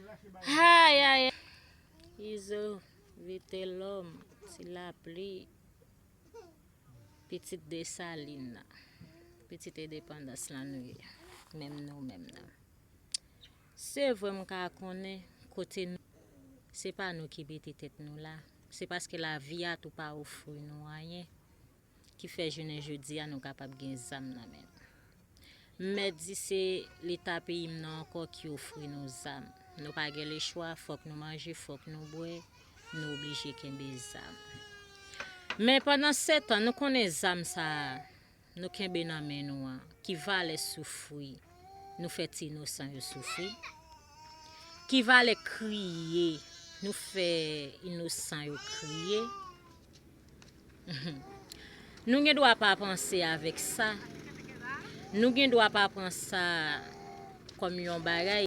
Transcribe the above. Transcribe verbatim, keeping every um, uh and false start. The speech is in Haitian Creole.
Ay, ay, ay. Izo, Vitelòm, Ti Lapli, pitit Desalin nan, pitit endepandans lan nou ye. Menm nou, menm nan. Se vre m ka konnen kote nou, se pa nou ki mete tèt nou la. Se paske lavi a tou pa ofri nou anyen ki fè jounen jodi a nou kapab gen zam nan men nou. M mèt di se Leta peyi m nan ankò ki ofri nou zam. Nou pa gen lechwa, fòk nou manje, fòk nou bwè, nou oblije kenbe zam. Men pandan se tan, nou konnen zam sa a, nou kenbe nan men nou an, ki valè soufri, nou fè ti inosan yo soufri, ki valè kriye, nou fè inosan yo kriye. Nou gen dwa pa panse avèk sa. Nou gen dwa pa pran sa kòm yon bagay